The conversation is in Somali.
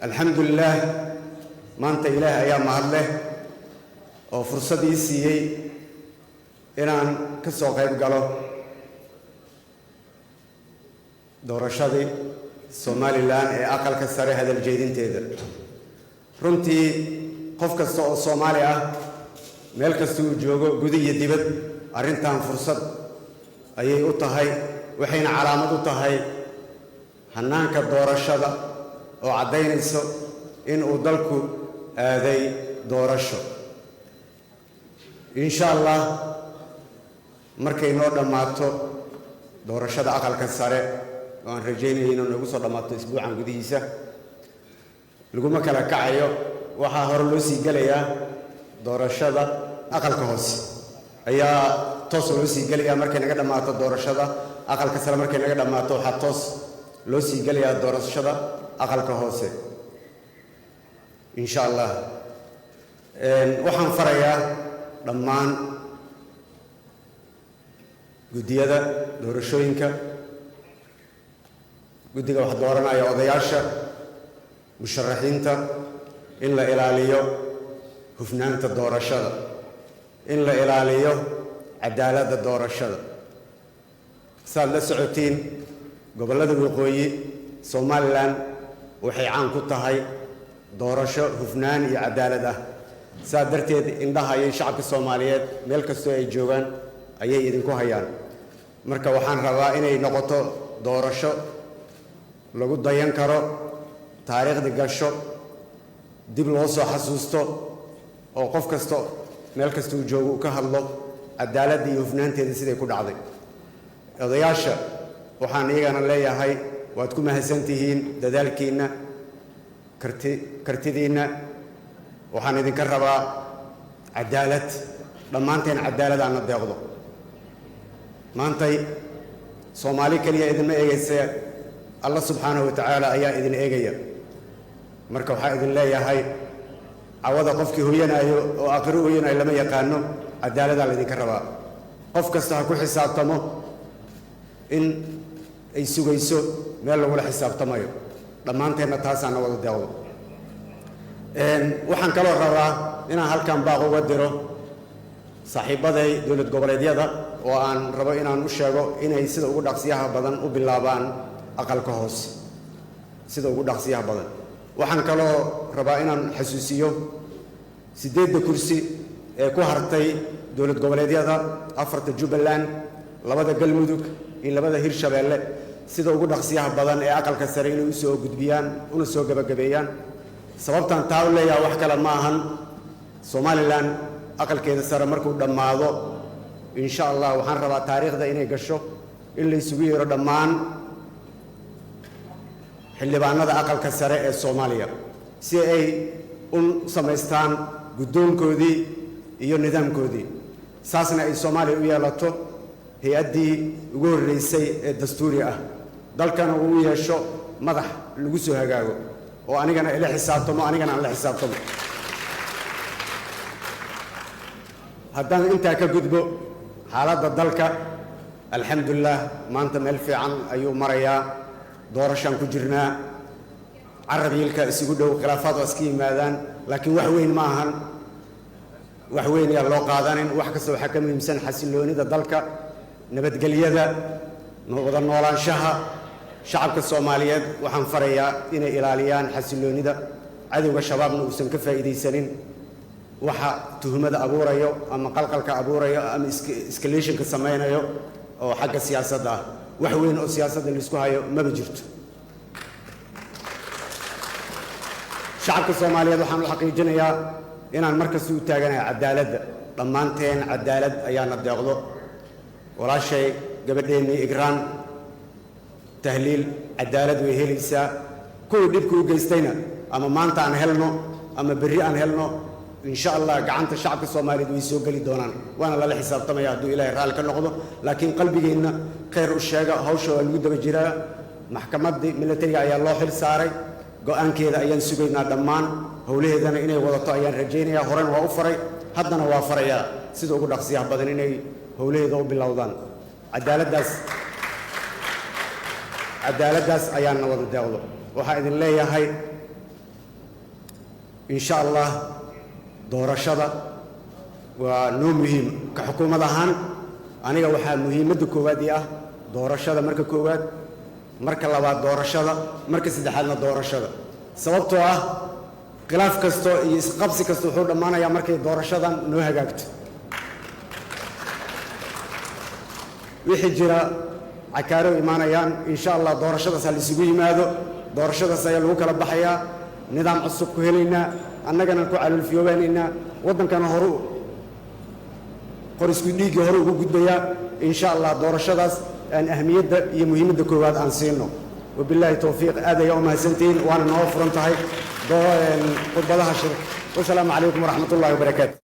Alxamdulilaah, maanta Ilaah ayaa mahad leh oo fursad ii siiyey inaan ka soo qayb galo doorashadii Somaliland ee Aqalka Sare hadal jeedinteeda. Runtii qof kasta oo Soomaali ah, meel kasta uu joogo, guda iyo dibad, arrintan fursad ayay u tahay, waxayna calaamad u tahay hannaanka doorashada oo caddaynayso in uu dalku aaday doorasho. Insha Allah, markay noo dhammaato doorashada Aqalka Sare, oo aan rajaynaya inuu noogu soo dhammaato isbuucan gudihiisa, laguma kala kacayo. Waxaa hore loo sii gelayaa doorashada Aqalka Hoose ayaa toos loo sii gelayaa. Markay naga dhammaato doorashada Aqalka Sare, markay naga dhammaato, waxaa toos loo sii gelayaa doorashada Aqalka Hoose, insha Allah. Waxaan farayaa dhammaan guddiyada doorashooyinka, guddiga wax dooranaya, odayaasha, musharaxiinta in la ilaaliyo hufnaanta doorashada, in la ilaaliyo cadaaladda doorashada. Saad la socotiin, gobollada waqooyi Somaliland waxay caan ku tahay doorasho hufnaan iyo cadaalad ah. Saas darteed indhaha ayay shacabka Soomaaliyeed meel kastoo ay joogaan ayay idinku hayaan. Marka waxaan rabaa inay noqoto doorasho lagu dayan karo, taariikhda gasho, dib loo soo xasuusto, oo qof kasta meel kasta uu joogo uu ka hadlo cadaaladda iyo hufnaanteeda siday ku dhacday. Odayaasha waxaan iyagana leeyahay, waad ku mahadsan tihiin dadaalkiinna, kartidiinna. Waxaan idinka rabaa cadaalad. Dhammaanteen cadaalad aanna deeqdo. Maantay Soomaali keliya idinma eegayse, Alla subxaanahu wa tacaala ayaa idin eegaya. Marka waxaa idin leeyahay, cawada qofkii hoyanaayo oo aakhiro hoyanaayo lama yaqaano. Cadaaladaa laydinka rabaa. Qof kasta ha ku xisaabtamo in ay sugayso meel lagula xisaabtamayo. Dhammaanteenna taasaana wada deeqdo. Waxaan kaloo rabaa inaan halkan baaq uga diro saaxiibbaday dowlad goboleedyada, oo aan rabo inaan u sheego inay sida ugu dhaqsiyaha badan u bilaabaan Aqalka Hoose, sida ugu dhaqsiyaha badan. Waxaan kaloo rabaa inaan xasuusiyo siddeedda kursi ee ku hartay dowlad goboleedyada, afarta Jubbaland, labada Galmudug iyo labada Hirshabeelle, sida ugu dhaqsiyaha badan ee Aqalka Sare inay usoo gudbiyaan una soo gebagabeeyaan. Sababtaan taa u leeyaha wax kale ma ahan. Somaliland aqalkeeda sare markuu dhammaado, insha Allah, waxaan rabaa taariikhda inay gasho in la isugu yeero dhammaan xildhibaanada Aqalka Sare ee Soomaaliya si ay u samaystaan guddoonkoodii iyo nidaamkoodii, saasna ay Soomaaliya u yeelato hay-addii ugu horreysay ee dastuuri ah, dalkana uu u yeesho madax lagu soo hagaago oo anigana ila xisaabtamo, anigana aan la xisaabtamo. Haddaan intaa ka gudbo, xaaladda dalka, alxamdulilah, maanta meel fiican ayuu marayaa. Doorashaan ku jirnaa. Carab yiilka isugu dhow, khilaafaad waa iska yimaadaan, laakiin wax weyn ma ahan. Wax weyn yaa loo qaadanin. Wax kasta waxaa ka muhiimsan xasilloonida dalka, nabadgelyada, wada noolaanshaha shacabka Soomaaliyeed. Waxaan farayaa inay ilaaliyaan xasilloonida, cadowga Shabaabna uusan ka faa'iidaysanin waxa tuhmada abuurayo ama qalqalka abuurayo ama escalationka samaynayo oo xagga siyaasadda ah. Wax weyn oo siyaasadda laisku hayo maba jirto. Shacabka Soomaaliyeed waxaan u xaqiijinayaa inaan mar kasta u taaganahay cadaaladda. Dhammaanteen cadaalad ayaana deeqdo. Walaashay, gabadheennii Igraan Tahliil, cadaalad way helaysaa. Kuwii dhibka u geystayna, ama maanta aan helno ama berri aan helno, insha Allah gacanta shacabka Soomaaliyeed way soo geli doonaan, waana lala xisaabtamaya hadduu Ilaahay raalli ka noqdo. Laakiin qalbigeenna khayr u sheega. Hawsha waa lagu daba jiraa. Maxkamaddii militariga ayaa loo xil saaray, go-aankeeda ayaan sugaynaa. Dhammaan howlaheedana inay wadato ayaan rajaynayaa. Horena waa u faray, haddana waa farayaa sida ugu dhaqsiyaha badan inay howlaheeda u bilowdaan. Cadaaladdaas ayaana wada deeqdo. Waxaa idin leeyahay Insha Allah doorashada waa noo muhiim. Ka xukuumad ahaan aniga waxaa muhiimadda koowaad ii ah doorashada marka koowaad, marka labaad doorashada, marka saddexaadna doorashada, sababtoo ah khilaaf kasto iyo isqabsi kasta wuxuu dhammaanayaa markay doorashadan noo hagaagto. Wixii jira cakaaro imaanayaan. Insha Allah doorashadaas ha laisugu yimaado, doorashadaas ayaa lagu kala baxayaa, nidaam cusub ku helaynaa, annagana ku caloolfiyoobaanaynaa, waddankana horu qorisku dhiiggii hore ugu gudbayaa. Insha Allah doorashadaas aan ahmiyadda iyo muhiimadda koowaad aan siino. Wabilaahi towfiiq. Aad ayaa u mahadsantihiin, waana noo furan tahay khudbadaha shirka. Wasalaamu calaykum waraxmat ullahi wabarakaatu.